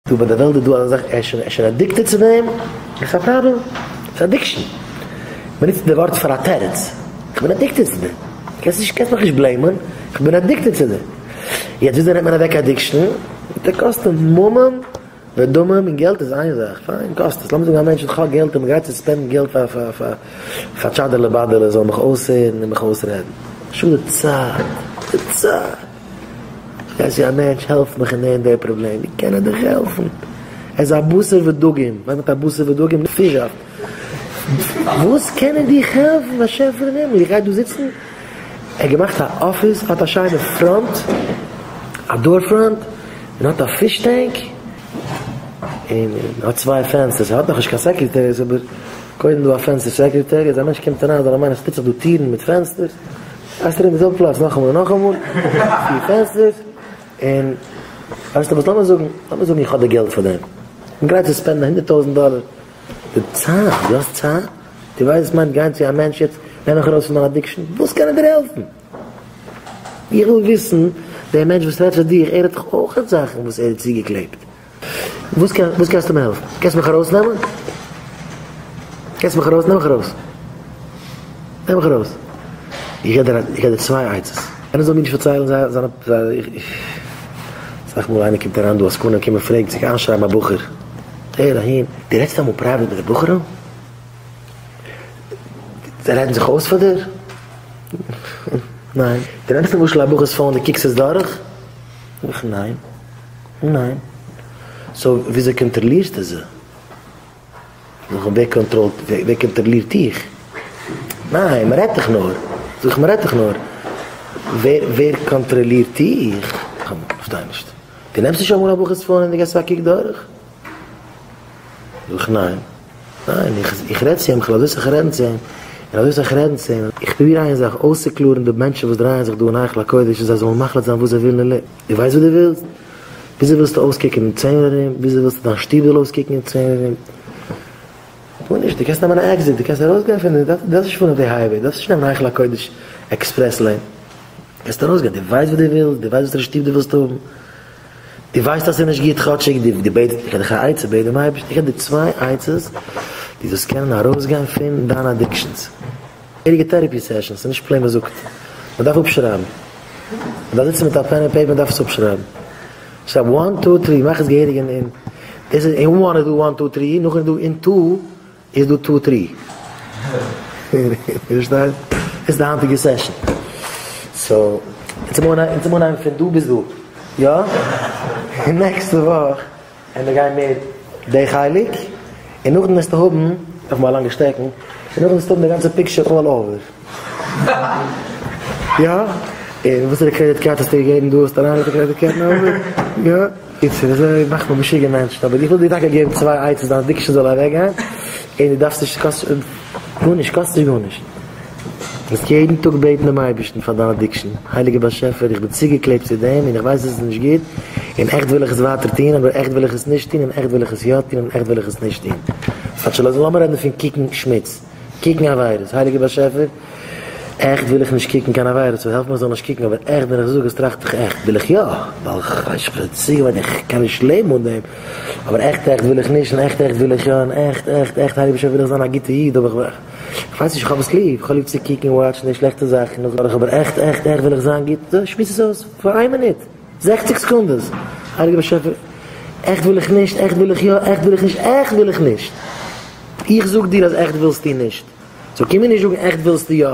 דא ביי די וועלט איז דא אזא זאך ער איז שוין addicted צו דעם, עס איז א פראבלעם, עס איז addiction, מען נוצט די ווארט פאר א תירוץ, איך בין addicted צו דעם, קענסט נישט קענסט מיך נישט blame ען, איך בין addicted צו דעם. יעצט וויאזוי נעמט מען אוועק addiction? די קאסט ממון ודמים און געלט איז איין זאך, פיין קאסט עס, לאמיר זאגן א מענטש האט כ'האב געלט און מ'גייט צו spend ן געלט פאר פאר פאר פאר טשאדעלע באדעלע זאל מיך אויסהערן און מיך אויסרעדן, שאד די צייט, די צייט. כ'גיי צו א מענטש העלף מיך אין די און די פראבלעם, ווי קען ער דיך העלפן? ער איז א בשר ודגים, וואס מיינט א בשר ודגים? פיש זאפט. וואס קען ער דיך העלפן? באשעפער אין הימל, איך גיי דא זיצן? ער האט געמאכט א אפיס, האט א שיינע front, א door front, און האט א fish tank, און האט צוויי פענסטערס, ער האט נאכנישט קיין secretaries, אבער קודם דא א פענסטער secretary, אז א מענטש קומט אריין זאל ער מיינען עס טוט זיך דא טירן מיט פענסטערס. גייסט ארום די זעלבע פלאץ נאכאמאל און נאכאמאל, פיר פענסטערס, און ווייסטו וואס לאמיר זאגן, לאמיר זאגן איך האב די געלט פאר דעם, איך בין גרייט צו spend ן 100,000 דאלער, די צייט, דו האסט צייט? דו ווייסט וואס מיינט גיין צו א מענטש יעצט, נעם מיך ארויס פון מיין addiction, וואס קען ער דיר העלפן? איך וויל וויסן, דער מענטש וואס רעדט צו דיר, ער האט דאך אויך זאכן וואס ער האט צוגעקלעבט. וואס קען וואס קענסטו מיר העלפן? קענסט מיך ארויסנעמען? קענסט מיך ארויס? נעם מיך ארויס. נעם מיך ארויס. איך געב דיר איך געב דיר צוויי עצות. איינער זאל מיר נישט פארציילן זיי זיינע אסאך מאל איינער קומט אריין דא עסקנים קומען פרעגן צו איינשרייבן א בחור. הער אהין. דו רעדסט אמאל private מיט די בחורים? זיי רעדן זיך אויס פאר דיר? ניין. דו נעמסט למשל א בחור'ס phone דו קוקסט עס דורך? זאג איך ניין. ניין. so וויאזוי קאנטראלירסטו זיי? זאג איך ווער קאנטראלט ווער קאנטראלירט דיך? ניין מ'רעדט דאך נאר. זאג איך מ'רעדט דאך נאר. ווער ווער קאנטראלירט דיך? כ'פארשטיי נישט. דו נעמסט נישט אמאל א בחור'ס phone און דו געסט א קוק דורך? זאג איך ניין. ניין איך איך רעד צו אים כ'וועל אזוי סאך רעדן צו אים און אזוי סאך רעדן צו אים. איך פרוביר איין זאך, אויסצוקלארן די מענטשן וואס דרייען זיך דא אין היכל הקודש און זיי זאלן מחליט זיין וואס זיי ווילן אין לעבן. דו ווייסט וואס דו ווילסט? וויאזוי ווילסטו אויסקוקן אין צען יאר ארום? וויאזוי ווילסטו דיין שטוב זאל אויסקוקן אין צען יאר ארום? גארנישט, דו קענסט נעמען א exit, דו קענסט ארויסגיין פון די, דו דארפסט נישט פארן אויף די highway, דו דארפסט נישט נעמען היכל הקודש express lane, קענסט ארויסגיין, דו ווייסט וואס דו ווילסט, דו ווייסט וואסערע שטוב דו ווילסט האבן, דו ווייסט אז ס'איז נישט גוט כאטשיג דו בעט, איך געב דיך א עצה, בעט דעם אייבערשטן, איך געב דיר צוויי עצות דו זאלסט קענען ארויסגיין פון דיינע addictions. געהעריגע therapy sessions, ס'איז נישט plain מ'זאגט, מ'דארף אפשרייבן. מ'דארף זיצן מיט א pen און paper מ'דארף עס אפשרייבן. שרייב one two three, מאך עס געהעריג אין אין דאס איז אין one איז דא one two three, נאכדעם איז דא אין two איז דא two three. פארשטייסט? דאס איז די היינטיגע session. so, אונז האבן אנהייבן פון דא ביז דא. יא? און נעקסטע וואך. און מיר גייען מער די חלק, און נאכדעם וועסטו האבן, דארף מען א לאנגע שטעקן, און נאכדעם וועסטו האבן די גאנצע picture all over. יא? און וואסערע credit card האסטו געגעבן דא? האסט אריינגעלייגט א credit card number? יא? קיצור, אזוי מאכט מען משוגע מענטשן, אבער איך וויל דיר טאקע געבן צוויי עצות דיין addiction זאל אוועקגיין, און דו דארפסט נישט, קאסט גארנישט, קאסט נישט גארנישט. זאלסט יעדן טאג בעטן דעם אייבערשטן פאר דיין addiction, הייליגער באשעפער איך בין צוגעקלעבט צו דעם און איך ווייס עס איז נישט גוט, און עכט וויל איך עס ווייטער טון, אבער עכט וויל איך עס נישט טון, און עכט וויל איך עס יא טון, און עכט וויל איך עס נישט טון. ס'טייטש לאמיר רעדן פון קוקן שמוץ, קוקן עבירות, הייליגער באשעפער, עכט וויל איך נישט קוקן קיין עבירות, so העלף מיך איך זאל נישט קוקן, אבער עכט ווען איך זאג עס טראכט איך עכט וויל איך יא, ווייל איך בין צוגעוואוינט, איך קען נישט לעבן אן דעם, אבער עכט עכט וויל איך נישט, און עכט עכט וויל איך יא, און עכט עכט עכט הייליגער באשעפער וויל איך זיין א גוטע איד, אבער איך. כ'ווייס נישט, כ'האב עס ליב, כ'האב ליב צו קוקן און watch ן די שלעכטע זאכן, אבער עכט עכט עכט וויל איך זיין גוט, זוי שמועס עס אויס פאר איין מינוט, זעכציג סעקונדעס, הייליגער באשעפער, עכט וויל איך נישט, עכט וויל איך יא, עכט וויל איך נישט, עכט וויל איך נישט, איך זאג דיר אז עכט ווילסטו נישט, so קום מיר נישט זאגן עכט ווילסטו יא.